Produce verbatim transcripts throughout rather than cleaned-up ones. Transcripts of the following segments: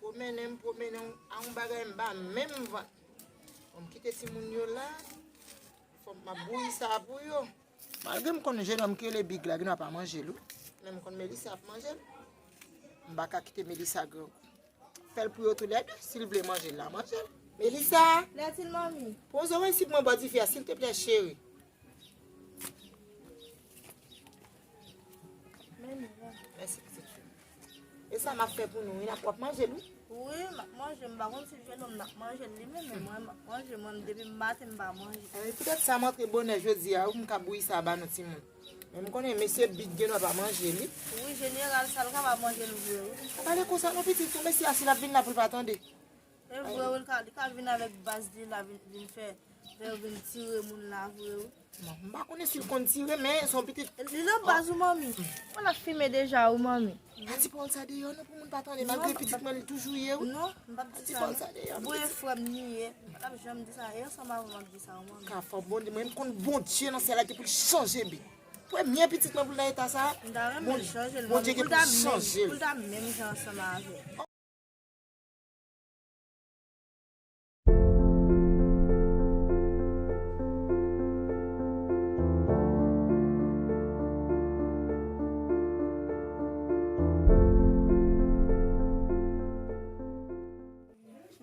Pwomennen m, pwomennen m, a yon bagay m pa menm vant. Bon, m kite timoun yo la, fò m ap bouyi sa pou yo. Malgre m konn jennonm ki rele Big la, gen dwa pa manje l, wi. Men m konn Melissa ap manje l. M pa ka kite Melissa grangou. Fè l pou yo toulède, si l vle manje l, l a manje l. Melissa! Lètil, manmi. Pran zo isit mwen bò dife a, silteplè, cheri. Men li la. Mèsi, pitit fi. E sa m ap fè pou nou, wi, n ap, w ap manje l, wi. Wi, m ap manje, m pa konn si jennonm nan ap manje l li menm, men mwen, m ap manje, mwen, depi maten, m pa manje. Ebyen, poutèt sa, m antre bonè jodi a, wi, pou m ka bouyi sa ba nou timoun. Men m konnen mesye Big gen dwa pa manje li. Wi, jeneral, sa l ka pa manje l vre, wi. Pa pale konsa non, pitit, ou mesye a, si l ap vin la pou l pa tande. E vre, wi, li ka, li ka vin avèk baz li la, vin, vin fè, fè yo vin tire moun la vre, wi. Bon, m pa konnen si l konn tire, men se yon pitit. Li nan baz ou, manmi. Mwen ap fimen deja, wi, manmi. Pa di pawòl sa deyò, non, pou moun pa tande, malgre pitit mwen li toujou ye, wi. Non, m p ap di sa, non. Pa di pawòl sa deyò, non, pitit. Frè m li ye. M p ap janm di sa, e ansanm avè w m ap di sa, wi, manmi. Ka fò Bondye, mwen, m konn Bondye nan syèl la ki pou l chanje Big. Premye pitit mwen pou l nan eta sa, m ta renmen l chanje l, Bondye gen pou l chanje l. Pou l ta menm jan ansanm avè l.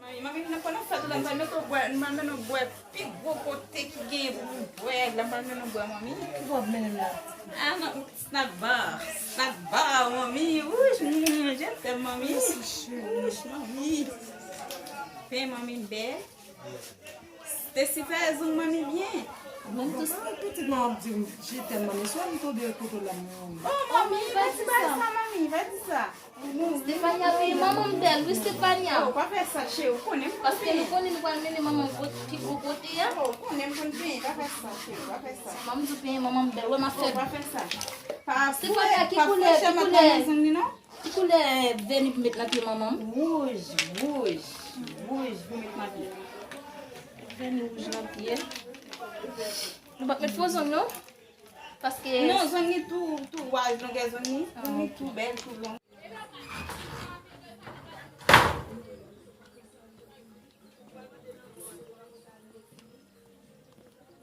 Manmi, manmi, nan pandan fèt ou la, m pral mete w bwè, m pral mennen w bwè pi gwo kote ki genyen pou moun bwè, la m pral mennen w bwè, manmi. Ki bò w ap mennen m la? Ah, nan snack bar, snack bar, manmi. Wouch, mm, je t'aime, manmi. Mèsi, cheri. Wouch, manmi. Pen manmi bèl. Stacy fè zong manmi byen. Bon, tout sa pitit mwen ap di m, je t'aime, manmi. Swa m tonbe kote la, manmi. Oh, manmi, pa di sa, manmi, pa di sa. Stefania peye manman m bèl, wi, Stefania. Oh, pa fè sa, cheri, ou konnen m konn peye. Paske nou konnen nou pral mennen manman kot, pi gwo kote a. Oh, ou konnen m konn peye, pa fè sa, cheri, pa fè sa. Manman m di peye manman m bèl, wè m ap fè. Oh, pa fè sa. Pa Stefania, ki koulè, ki koulè, ki koulè vèni pou met nan pye manman m? Wouj, wouj, wouj pou met nan pye. Vèni wouj nan pye. Nou p ap met fo zong, non? Paske non, zong li tou, tou waj, longè zong li. Zong li tou bèl, tou long.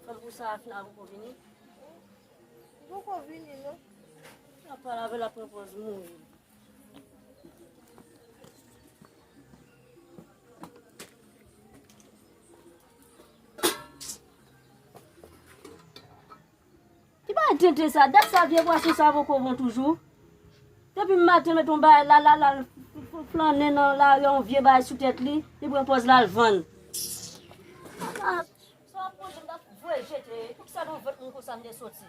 Fanm pou sa a fin a poko vini. Li poko vini, non. N ap pale avè l, l ap pran pòz mouri. Ki bagay tenten sa? Dat sa vye pwason sa poko bon toujou. Depi maten met yon bagay la, la, la, flannen nan lari a, yon vye bagay sou tèt li, li pran pòz l al vann. Sa w ap manje, m t ap voye jete. Poukisa nan vant moun konsa m te soti?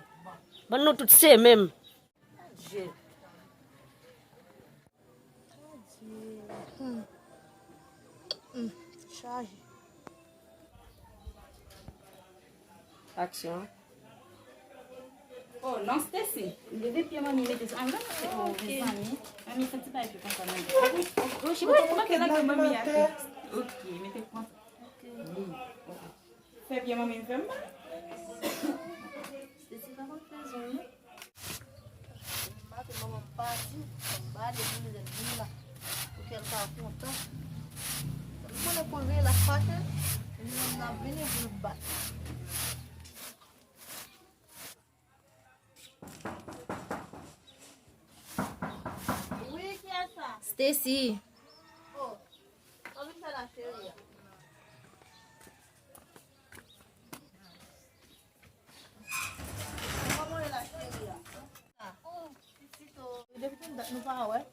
Bann nou tout se menm. Adje. Adje. Hmm. Hmm. Chaje. Aksyon. Oh, non, Stacy. Leve pye manmi, mete sou. Ah, non, non, oh, mezanmi. Manmi, fè ti bagay pi konsa, manmi. Oh, oh, oh, cheri, mete manmi a. Ok, mete konsa. Ok. Wi, ok. Fè byen manmi m fè m mal. Stacy pa konn fè zong non. Maten manman m pati, m ba li pou li vin la. Pou kè l ka kontan. Li konnen pou l vini l ap fache, li menm l ap vini pou l bat. Wi, kiyès sa? Stacy. Oh, w ap vin fè la cheri a. Kòman w ye la cheri a? Oh, pitit o. Depi konn dat nou pa wè.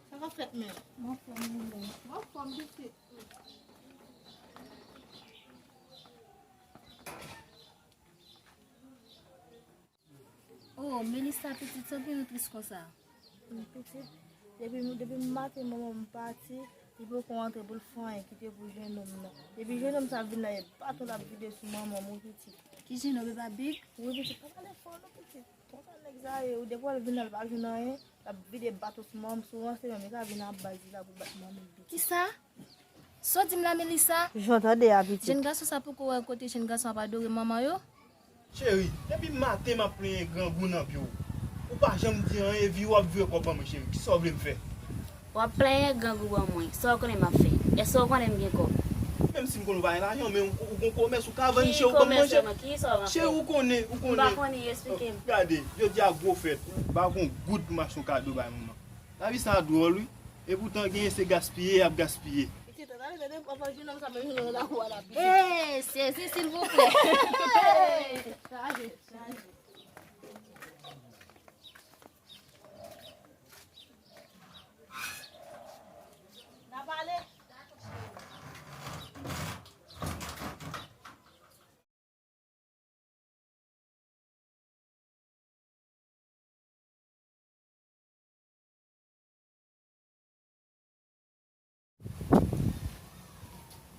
Sa k ap fèt menm? M anfòm, pitit. Oh, Melissa, pitit, sa w gen nou tris konsa? Pitit, depi, depi maten manman m pati, li poko rantre pou l fè anyen, kite pou jennonm nan. Depi jennonm sa vin la, e baton l ap vide sou manman m, wi, pitit. Ki jennonm, e pa Big? Wi, pitit, pa pale fò non, pitit. Konsa nèg sa ye, wi, depi w al vin la, l pa jwenn anyen, l ap vide baton sou manman m, sou ranseman, li ka vin a baz li la pou bat manman m, pitit. Kisa? Sa w di m la, Melissa? Jan w tande a, pitit. Jèn gason sa poko wè kote jèn gason ap adore manman yo? Cheri, depi maten m ap plenyen grangou nan pye w. Ou pa janm di anyen, vire w ap vire kò w ban mwen, cheri. Kisa w vle m fè? W ap plenyen grangou ban mwen. Sa w konnen m ap fè? Èske w konnen m gen kòb? Menm si m konnen w pa gen lajan, men ou, ou gon komès, ou ka vann chè ou ban m manje. Ki komès sèlman? Ki sa w ap fè? Chè ou konnen, ou konnen. M pa konnen, eksplike m. Gade, jodi a gwo fèt. M pa gon goud pou m achte yon kado bay manman. Lavi sa a dwòl, wi. Epoutan, genyen se gaspiye y ap gaspiye. Pitit, tande, tande, papa jenòm sa menm nan lakou a la, pitit. Hey, sezi, silvouplè. Hey, chaje, chaje. N a pale.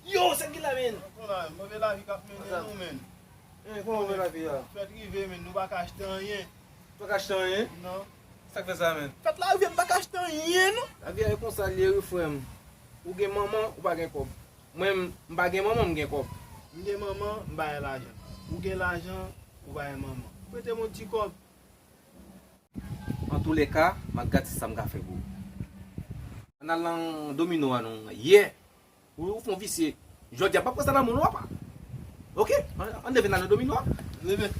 Yo, sa k gen la, men? Bon, la, move lavi k ap mennen nou, men. Eh, kòman move lavi a? Fèt rive, men, nou pa ka achte anyen. Ou pa ka achte anyen? Non. Sa k fè sa, men? Fèt la rive, m pa ka achte anyen, non. Lavi a e konsa l ye, wi, frè m. Ou gen manman, ou pa gen kòb. Mwen, m, m pa gen manman, m gen kòb. M gen manman, m pa gen lajan. Ou gen lajan, ou pa gen manman. Prete m yon ti kòb. Antoulèka, m ap gad se sa m ka fè pou ou. Ann al nan domino a non. Yè! Ou, ou fè yon visye. Jodi a, m p ap pran sa nan men w non, apa. Oke? Ann, ann leve n al nan domino a. Leve.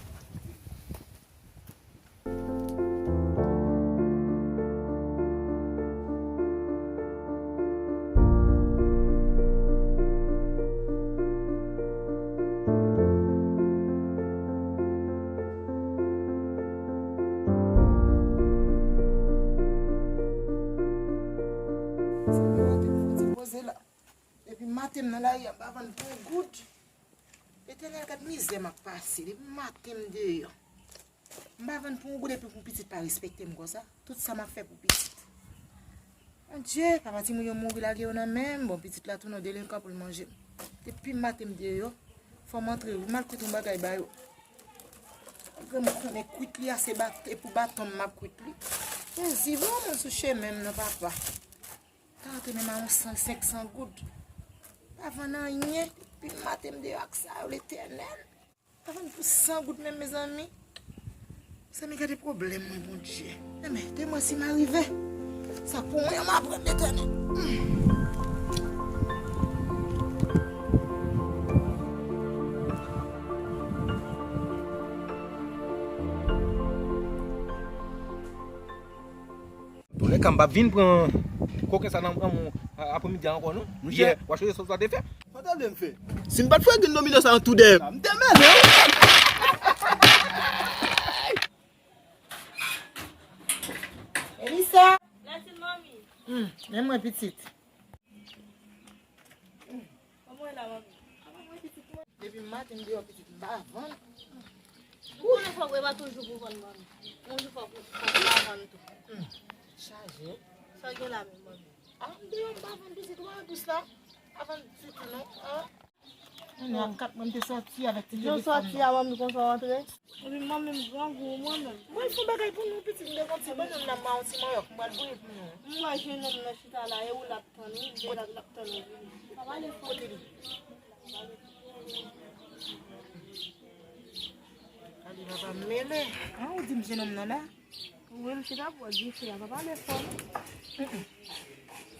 Sa m ap fè ti poze la. Depi maten m nan lari a, m pa vann pou yon goud. Letènèl, gad mizè m ap pase. Depi maten m deyò. M pa vann pou yon goud epi pou pitit pa respekte m konsa. Tout sa m ap fè pou pitit. Bondye, papa timoun yo mouri lage yo nan men m. Bon, pitit la tounen yon delenkan pou l manje m. Depi maten m deyò, fò m antre wi, m al koute yon bagay ba yo. Malgre m konnen kwit li a se bat-, e pou baton m m ap kwit li. Sezi, bon, moun sou chemen m nan, papa. Ka antre menm a yon san, senk san goud. Pa vann anyen. Depi maten m deyò ak sa yo, Letènèl. Pa vann pou san goud menm, mezanmi. Mezanmi, gade pwoblèm mwen, Bondye. Enben, de mwa si m arive. Sa pou mwen, m ap rann Letènèl. Hmm. Toulèka, m p ap vin pran koken sa nan bras mwen apremidi a ankò, non. Monchè, w a chonje sa w te fè? Sa w te vle m fè? Si m pa t fè grenn domino sa an tou dèyè m, m te mele w. Elisa! Mèsi, manmi. Hmm, men mwen pitit. Kòman w ye la, manmi? Depi maten m deyò pitit m pa vann. Ou konnen fòk, e pa toujou pou vann, manmi. Yon jou fòk, fòk ou pa vann tou. Hmm. Chaje. Sa gen la menm, manmi? Ah, m deyò m pa vann pitit, ou pa wè dous la? Pa vann ditou non. Ah. Kounye a kat mwen m te sòti avèk ti telefòn nan. Jan w sòti a, manmi konsa w antre? Epi manmi m grangou mwen menm. Mwen fè bagay pou nou, pitit, m te konn di, ban nou nan ma yon ti manyòk, m pral bouyi pou nou. M wè jennonm nan chita la, e ou l ap tann, wi, m te la l ap tann ou vini. Pa pale fò. Kote li? Ale, papa m mele. An, ou di m jennonm nan la? Wi, m chita bò dife a, pa pale fò non.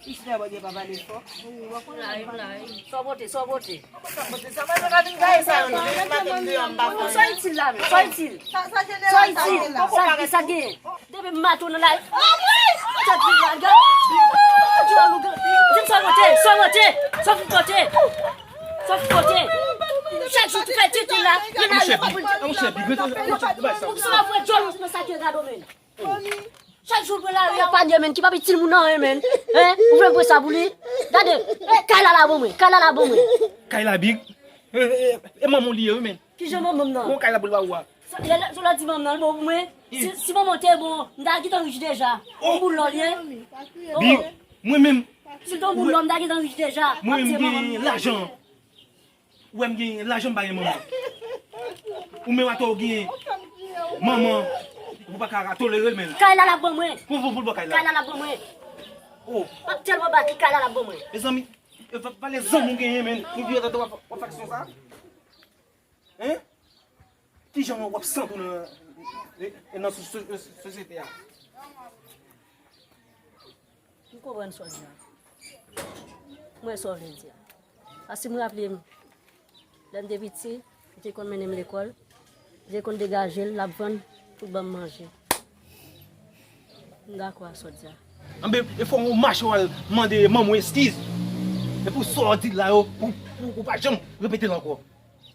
Li chita bò dife, pa pale fò. Wi, w ap konnen m ap pale. Sa w pote, sa w pote? Sa w pote, sa w pote, pa vin gaye sa yo non. Depi maten m deyò, m pa fè anyen. Sa itil la menm, sa itil? Sa, sa jeneral, sa itil? Sa gen, sa gen. Depi maten w nan la. Tèt li la, gade. Di m sa w pote, sa w pote, sa w pote. Sa w pote. Chak jou tou fè titi la. Monchè, monchè, big, monchè, bay sa. Ou sa fè djòl ou nan sa ki gado menm. Chak jou l pran lari a panye menm, ki pa itil moun nan anyen menm. Hein? Ou vle m pran sa pou li? Gade, eh, kay la la ban mwen, kay la la ban mwen. Kay la big. Eh, eh, eh, e manman w li ye wi menm. Kijan manman m nan? Bon, kay la pou l ba ou a. Sa, lè, lè, sou la di manman nan, l bon pou mwen. Si, si manman te bon, m ta gentan rich deja. Oh! Yon boul lò l ye. Big, mwen menm. Si l te yon boul lò, m ta gentan rich deja. Mwen menm m gen lajan. Ou wè m gen lajan m pa gen manman. Ou menm atò ou gen manman. Ou pa ka tolere l menm. Kay la l ap ban mwen. Pou, pou, pou l ban kay la. Kay la l ap ban mwen. Oh. M ap tèlman bat li, kay la l ap ban mwen. Mezanmi, e va, valè zanmi w genyen menm. Pou di atò w ap, w ap fè aksyon sa. Hein? Kijan w ap santi w nan, e, e nan so-, so-, sosyete a? Ki Konprann sa w di a. Mwen sa w vle di a. Paske m raple m, lè m te piti, li te konn mennen m lekòl, li te konn degaje l, l ap vann pou l ban m manje. M dakò ak sa w di a. Anben, e fò w mache w al mande manman w eskiz. E pou sa w di la yo, pou, pou, pou pa janm repete l ankò.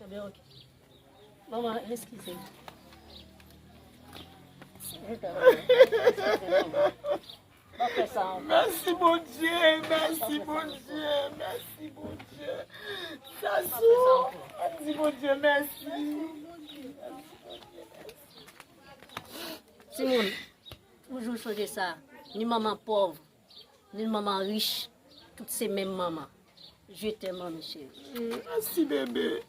Ebyen, oke. Manman, eskize m. Eskize m, manman. Pa fè sa ankò. Mèsi Bondye, mèsi Bondye, mèsi Bondye. Sasou, ann di Bondye mèsi. Timoun, toujou sonje sa, ni manman pòv, ni manman rich, tout se menm manman. Je t'aime, manmi cheri. Mèsi bebe.